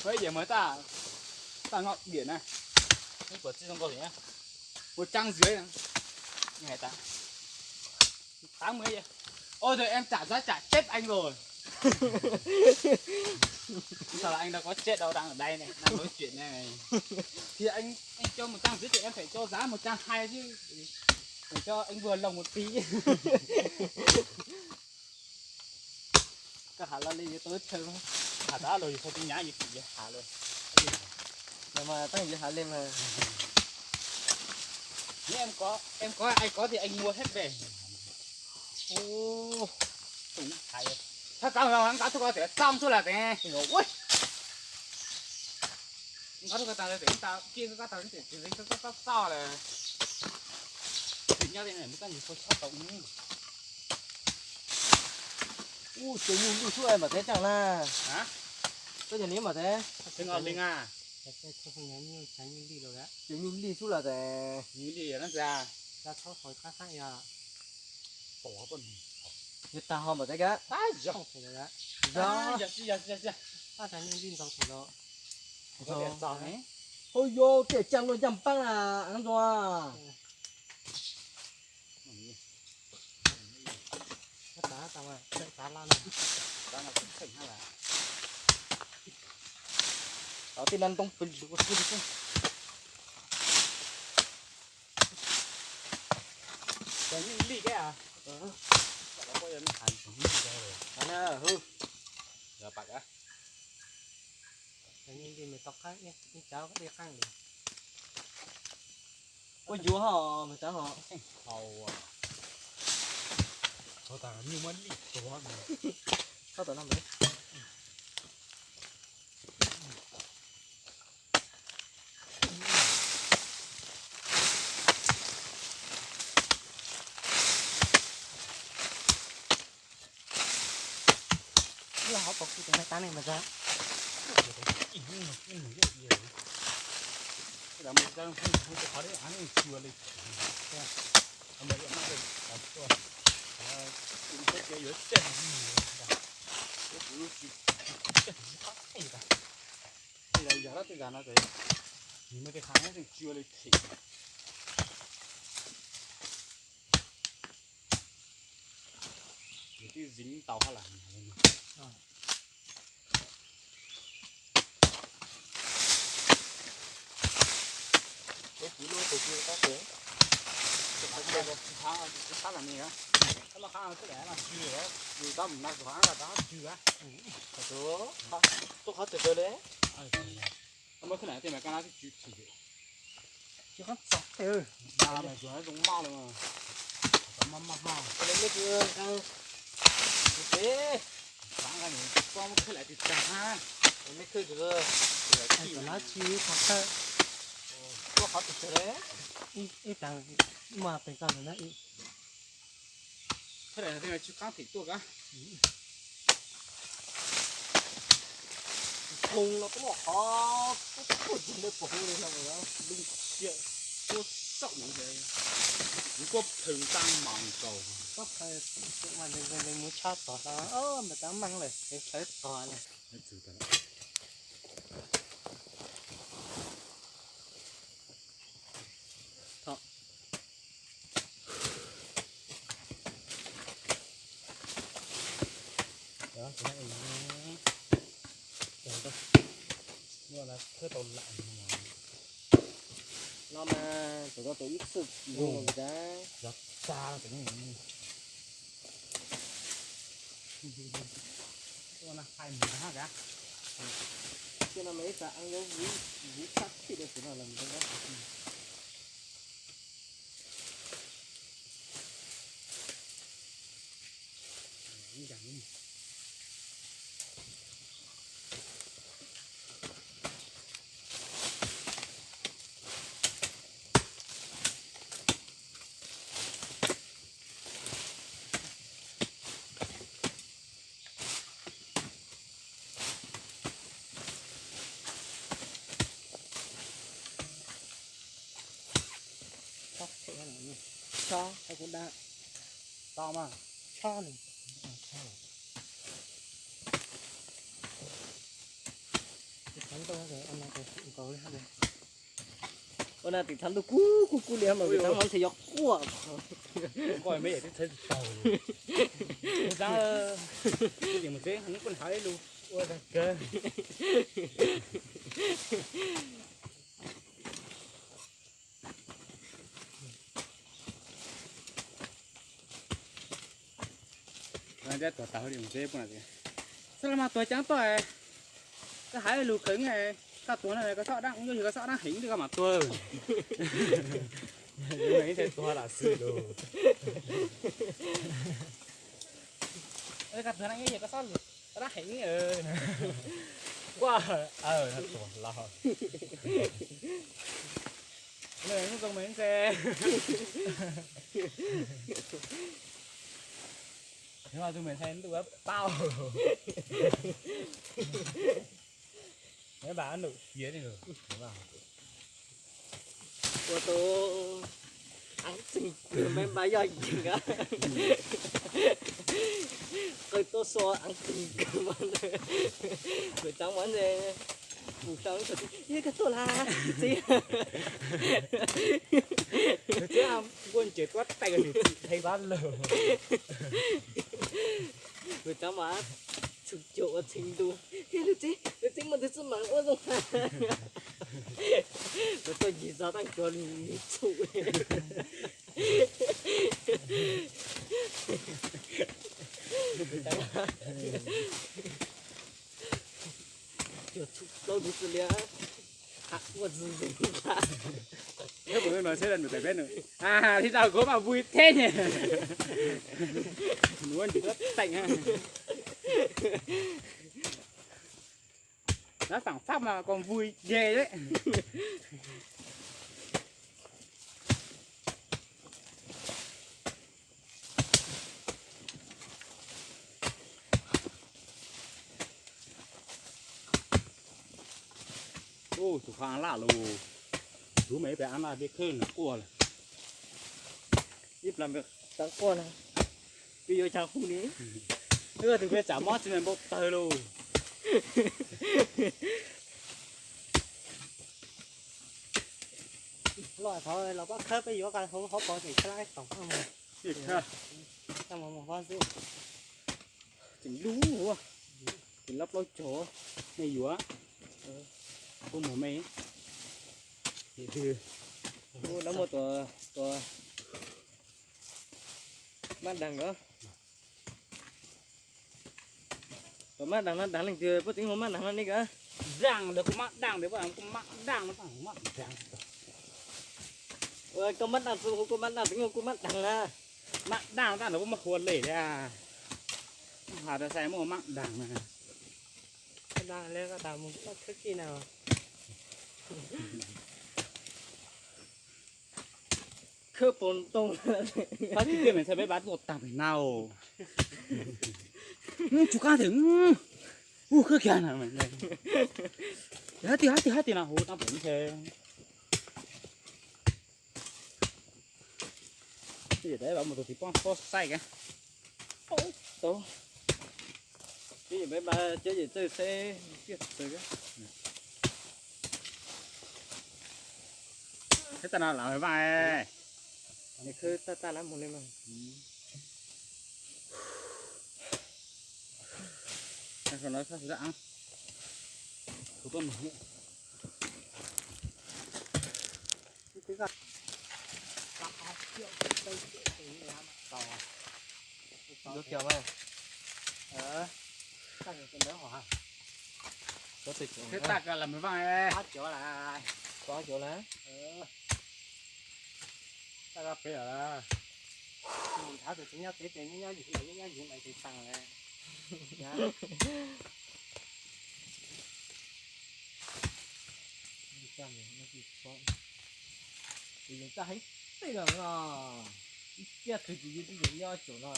Có gì mà ta, ta ngọt biển này. Cái của Tây Sông Cầu nhá. Một trăm dưới này. Ngày ta. Tám mươi vậy. Ôi rồi em trả giá cả chết anh rồi. Sao là anh đâu có chết đâu, đang ở đây này, đang nói chuyện này. Thì anh anh cho một trăm rưỡi thì em phải cho giá một trăm hai chứ. Để cho anh vừa lòng một tí. Koj has los li yuav tau teb chaws, has tab los yus tau tij nyab yus tsis yuav has los. Mas tab yus has li mas. Nếu em có, em có, ai có thì anh mua hết về. Ui, thab kab no, kab thub ko txawm txaj thub las tsev ua. Kab thub ko tas tsev tas kiag kab tas tsev tsev kab txaj txaj las. Tim nyob li no muaj kab yus tau tshaj tau ub. Ub, cov nyuj lij xub mam teb tseem na. Koj cov li mam teb. Cov nyuj lij xub las tsev. Yuav tag ho mam teb kab. Yog. Hau yau, tiam cia luaj ncaj npaab na, ntxuag. Tij no ntoo pes lug. Cov nyuj lij thiab. Ua yuav ho mas tau ho. Tau no. Ib hov pom kuv tus nai tas ne mas tag. Yog lawm tej zag no ces nws muaj tej qhov tseem tsw li them. Nws twb ziv tau hab las. Kuv lub tus tsw qab ces, tsis qab los ne, qab los qab xwb daim no tsw, yus tab mus na tus qab tab tsw a. Tuaj qhov twg kawg li. Muab khwb lam tej mas kab nab twb tsw chim. Tsis qab txog. Mas zoo maj li mas. Maj maj hmo. Tus teb. Xav nqa nws tsis paub muab khwb lam twg tag na. Meb khwb tus, tus nab tsis qhov thawj. Tuaj qhov twg kawg li. Ib tag mas pes koj ntawd na. Khwb lam twg tsw qab them tuaj kab. Hoo no tuaj qhov tuaj yig ntawd puas hoo li no lub siab tuaj xauj nws, nws tuaj plhws ntaj mas nkaus. Mas nws mus tshaj tog no, mas tab meeg lawm, nws tshawb tog lawm. Muaj no khwb tau lam no mas, tus ko tus ib txwm zoo li cas. Ua no hais mus hab kab. Cia no mas ib txhia eeb yuav vwv tshab thij rau tus no los mus rau kab. Tso, tso, kuv da. Tso mas. Tso nws. Tso. Ua na tim thab ntuj kub kub kub li mas txeev mov ntshe yuav quaj. Nqoj me yam tib txhawv tsis taus. Txeev, kuv mus tsev, kuj hav ib lus ua kawg. Tuag tau li, xab los mas tuag ceeb toj, koj hais lus kheev, koj tuag no koj xob dab, yog koj xob dab heev li koj mam tuag. Tuag lam xwb lus. Koj tuag no yog koj xob dab heev. Kuaj, tuag los. Lawv muab zoo me nse. Nws tus me ntxhais ntuj paub. Nws npam num fiav li. Ua tau aav txeeg kawg, me npam yog yeeg a. Qw tuaj xua aav txeeg kawg mas. Kuv tsav mov ntshe pus sau, yog koj tuaj lawm txiv. Txiv nquaj ntses tuab tais nws txiv thaiv vab lawm. Kuv tsav mov txhwm cuag ua txheej ntuj, lub txiv, lub txiv muaj tus txuj mas ua zoo. Kuv tuaj ncig zog tab cuag li txhum. Cuag txhum plaub tus txwj liab, ha ua zws zws. Kuv no seb nws tais peb nws, a, thiab tau kuv mas vui thiab ne. Nws ua ntsis teem, lab feem faj mas kom vui dej. Tus qhov aav laj lus, tus me ib pliag aav laj dej khwb nws quaj lawm. Ib plag txav quaj na, peb yuav cas hu ni. Tus peb tsam mob tsis me npau taws lus. Los thov los pob khawb peb yuav hauv pov ces khawb laib tom mus, mus pob xwb. Tseem lub, tseem lub plaub caug, me yuav, kuj mus me. Lawv muaj tus, tus mab daag os. Tus mab daag no daag leej twg puab tseem hu mab daag no ne kod? Daag, lawv kuj mab daag ntawd, kuj mab daag no, mab daag. Koj mab daag tseem hu kuj mab daag, tseem hu kuj mab daag na. Mab daag tab ntawd puab muab hu le thiab. Has rau sai muab hu mab daag na. Koj daag le koj daag mus koj khwb kij na. Khawb pom ntoo. Qab tij tiaj me ntxhais peb pab tuaj tag pem na. Tsuj qab tiag. Ub, khawb kiag na. Hab tiag hab tiag hab tiag no hu tau pem ntshe. Peb mus tus txiv poj pob saib kag. Tau. Peb pab cov yawm txawj seb tiaj txawj. Hab tag no lam vaj. Khawb tag tag na mus li mas. Khawb tag kag lam vaj. Tag pem lawm. Nyob pem ces nyob yim lawm, nyob yim lawm ces tag lawm. Yus txaj heev tej no no, ib txhia tug tsis yus twb yus nyob caum no.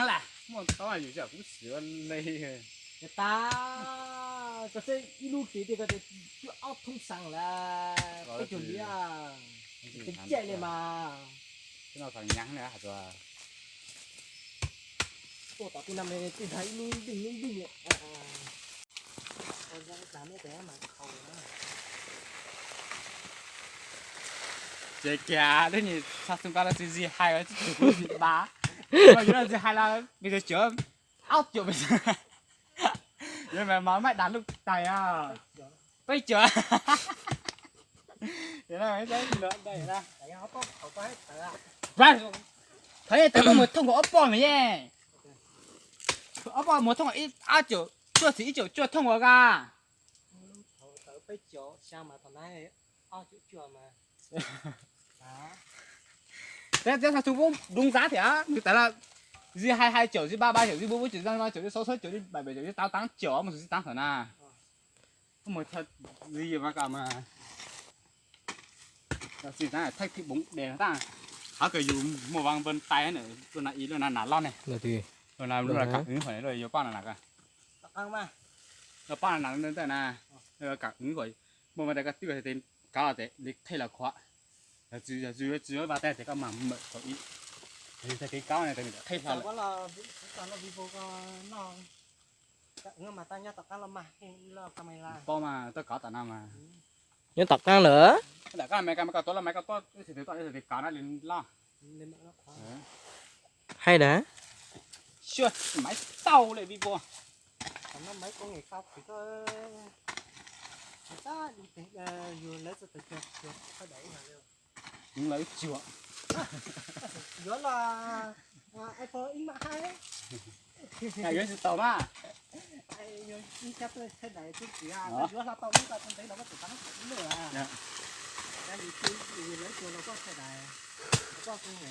Lam muaj tau yus tsis kuv xwb le. Tag, koj saib ib lub kev tiag koj tias cuaj ob thoob xees lawm, peb caug liab, caij li mas. Tuaj tom tej no me tej ntag ib lub npeej lub npeej li. Ces kiag lub nyuag txog xoo kab los txiv zis hais los tsis tshua txiv dab, yuav los txiv hais los pes tsawg caum, ob caum pes, yuav mas mas maj dag lub tais peb caum. Thov tais koj mus thooj kom ob poj mas ye, ob poj mus thooj kom ib, ob caum cuaj txiv ib caum cuaj thooj ua ka. Peb caum xya mas thaum na, ob caum cuaj mas. Teb teb txog tus pub dub ntxab thiab nws tas la, zis hais hais caum zis ba ba caum zis bu bu caum zis ma caum zis xau xau caum zis bảy bảy caum zis tám tám caum mus zis tám thaum na. Mus zis mas kom mas thaij thib boov des tag, qhov kws yus muaj vaj npawg tais na, luaj na ib luaj na nas loj ne, luaj na luaj na kam wv hov ne, luaj yuav poj na nas, luaj poj na nas ntawm na, kam wv kom muaj vaj tais koj twb tes kav tes li qhej los khuav, yog tsis yog tsis yuav vaj tais tes koj mas mawm tau ib, yog tais kev kaub ne tes nws qhej hlo lawm. Paub mas toj kov tom no mas. Nyob tom qab lawm. Tom qab mas koj tuav los mas koj tuav ib txhais tes toj ib txhais tes kov na li loj. Hais na. Xyov maiv tau li Vivo. Lawv cuag. Yuav los iPhone ib maj hais. Yuav tsis tau mas. Yuav hla tau ib tau ntev los koj tseem tau ib lwm. Lawv cuag los koj txhais dais, koj koj nge.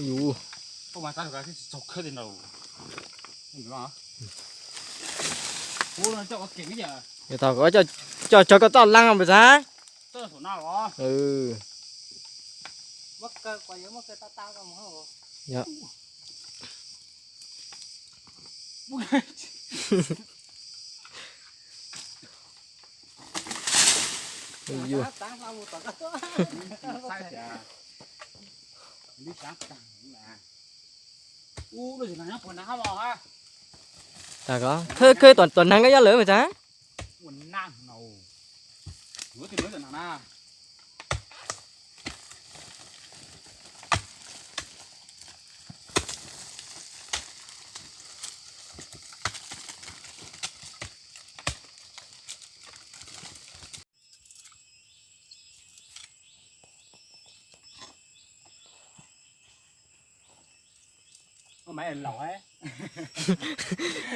Yus. Koj mas txav lus koj tsis txaus khawb li no. Kuv no coj ua kev yam. Yog tau koj coj cog koj txoj leej pes tsawg? Yog. Yus. Tag kod khawb khawb tuam neeg koj yog lawm mas tag.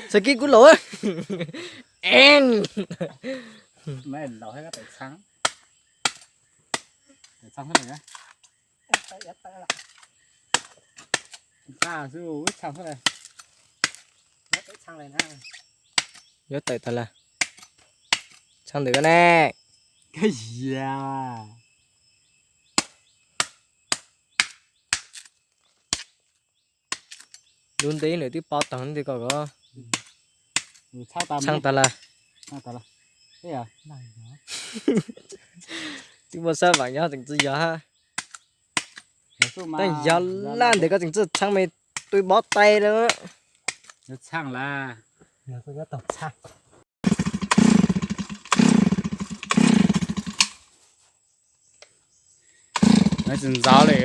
Txawm kib kuv laus. Laus tawm txhab. Tawm txhab xwb. Nqa xwb ib txhab xwb. Yuav tawm tag lawm. Txhab ntawm koj ne. Koj yia. Lub ntev nws twb pov tag nti ko ko. Txhab tag lawm. Twb muaj sab vam nyob tseem tsis yog. Tab yog laj ntawm koj tseem txawj txhab me tub bob tais lawm. Tsis ntxov li.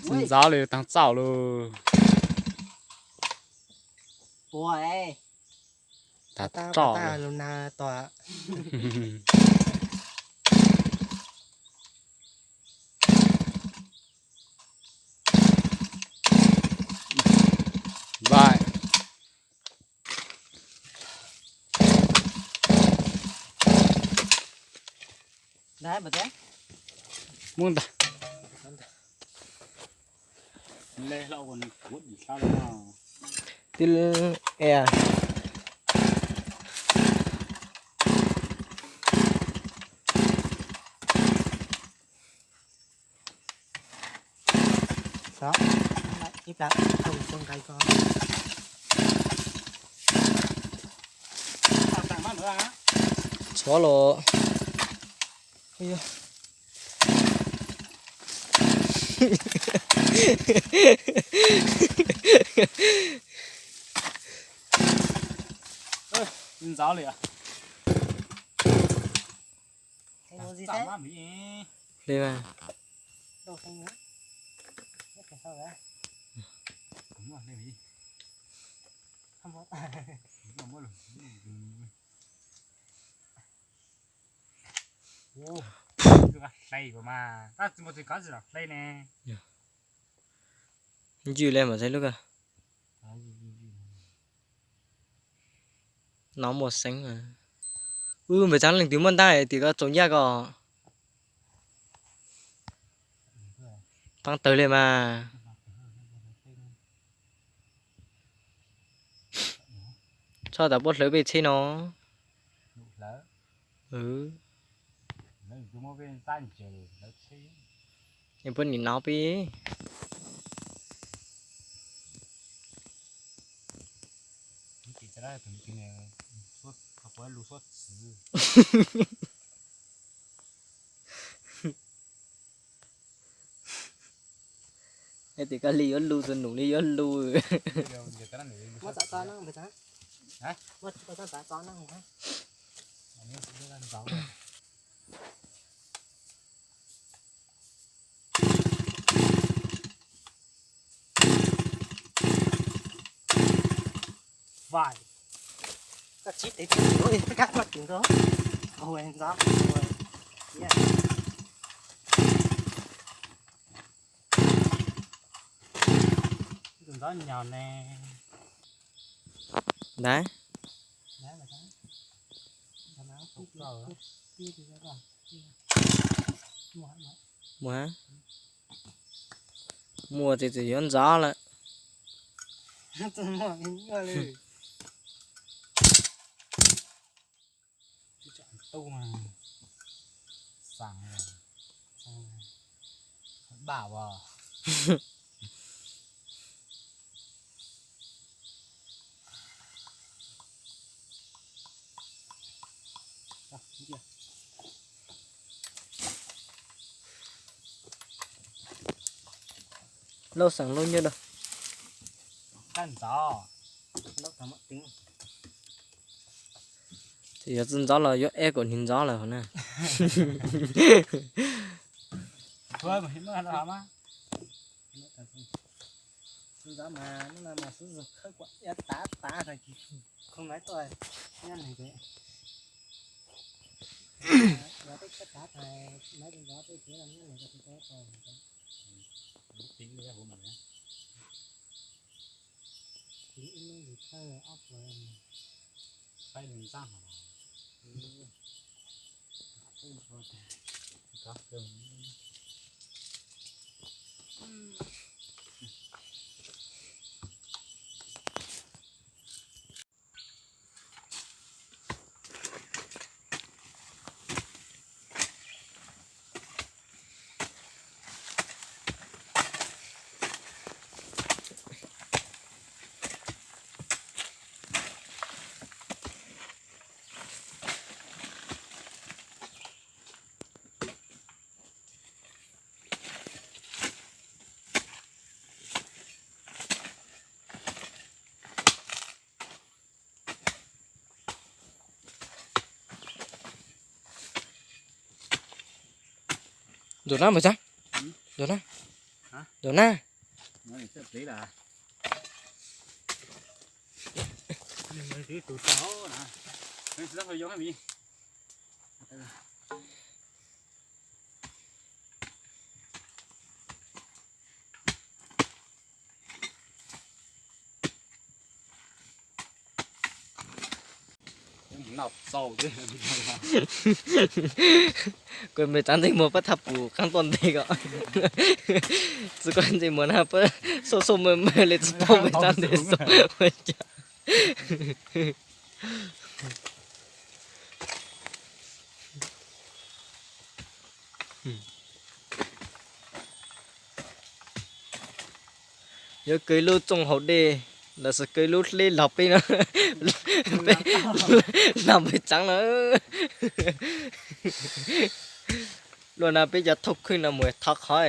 Tsis ntxov li, tag txaus lawm. Tag txaus lawm. Bye. Mus ntag. Twb e. Ib plab tus nqaij ko. Txhob los. Txav li. Hle mas. Hle mas, tab sis mas tsis kov tsis los hle ne. Ywj li mas txhais lub ko. No muaj xeeb. Wb npawg Txaab leej twg muaj ntab tim ko tsoom yaj ko. Paab tawg li mas. Txhob tas puab hlawv peb tsheb no. Es puab nim no peb. Es tim koj li yuav lug tus num li yuav lug. Vais. Koj tsib tes twb ua kab koj tsis nrog. Ua ntxov. Tus ntxov nyos ne. Ntawd. Muaj, muaj tsis tsis yuav ntxov lawm. Lauj xeem lauj nyob rau. Ces yog tsis ntxov los yuav eb kaum hnub ntxov lawm hov na. Ntxuav na npawg Txaab. Ntxuav na. Ntxuav na. Kuv npawg Txaab ntsej muag pab thaj pum qaab tuaj ntev ko. Txug koj ntsej muag na pab xauj xauj mawg mawg li tsis paub npawg Txaab ntev xauj. Yuav kaw lub txooj hauv dej los sis kaw lub hleb los peb no, peb los npawg Txaab na. Luag no peb cov thauj khwj no mus thov qhov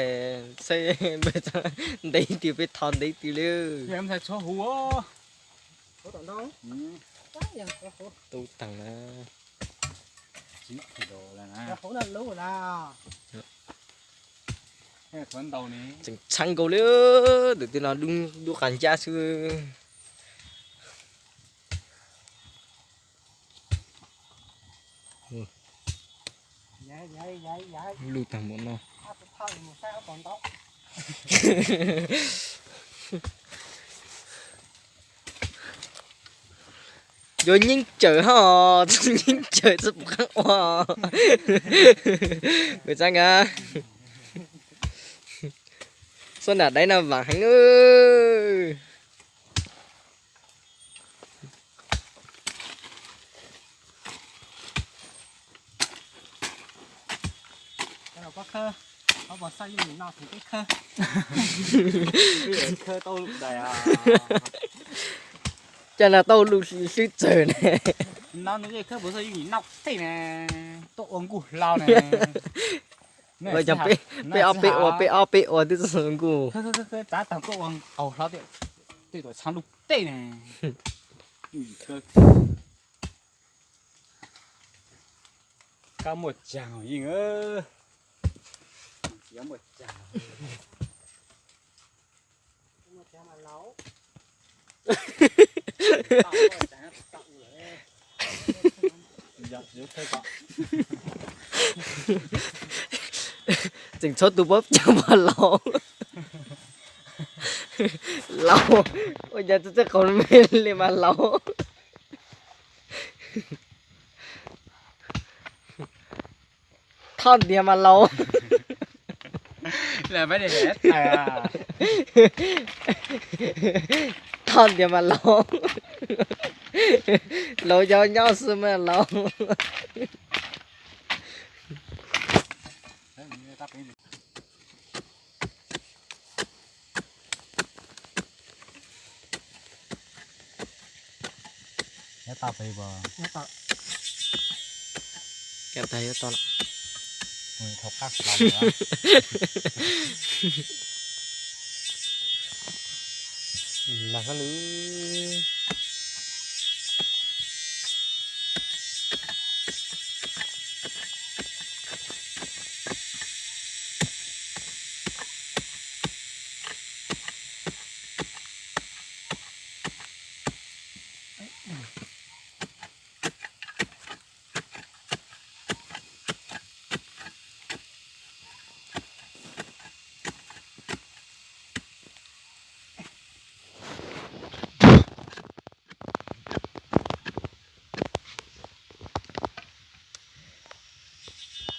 saib npawg Txaab ntev twg peb thov ntev twg li. Tub tag na. Tseem txheeb nkaus li, tus twg no dub qas ncab xwb. Luj tag npaum no. Yuav nyeeb cawm hos, txhob nyeeb cawm txhob pum qab ua. Nws txab nka. Xob nram daiv no vam heev. Coj no tau luj hlwb txawg ne. Peb ob peb ua, peb ob peb ua twb txog nkuj. Kab muaj caag yeej. Tseem tshuav tus puab caag mas laus. Laus, ua cas txawj txawj qaug me li mas laus. Thoj ntiag mas laus. Thoj ntiag mas laus. Laus yau nyob xwb mas laus.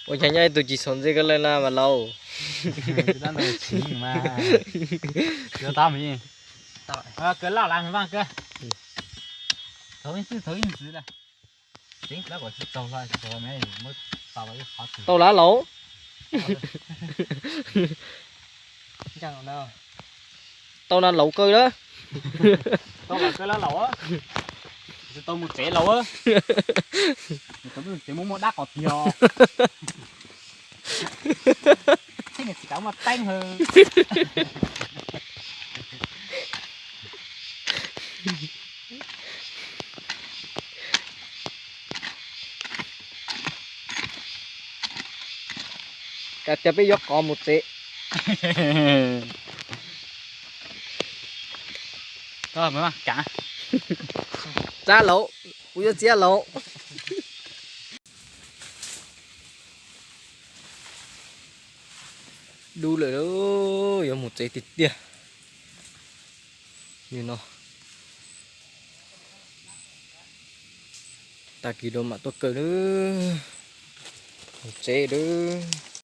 Ua cas nyob ib tug tsis xaus ntxiv koj le na mas laus. Tau lawm laus. Tau na laus kawg lawm. Tau mus tsev laus. Tsev muaj muaj dab qos tiag. Kav tias peb yuav qos mus tsev. Txab laus, kuv yuav txiav laus. Dub lawm, yuav mus tsev tiag tiag. Nim no tag kis rau mam tuaj kaw nawb. Mus tsev nawb.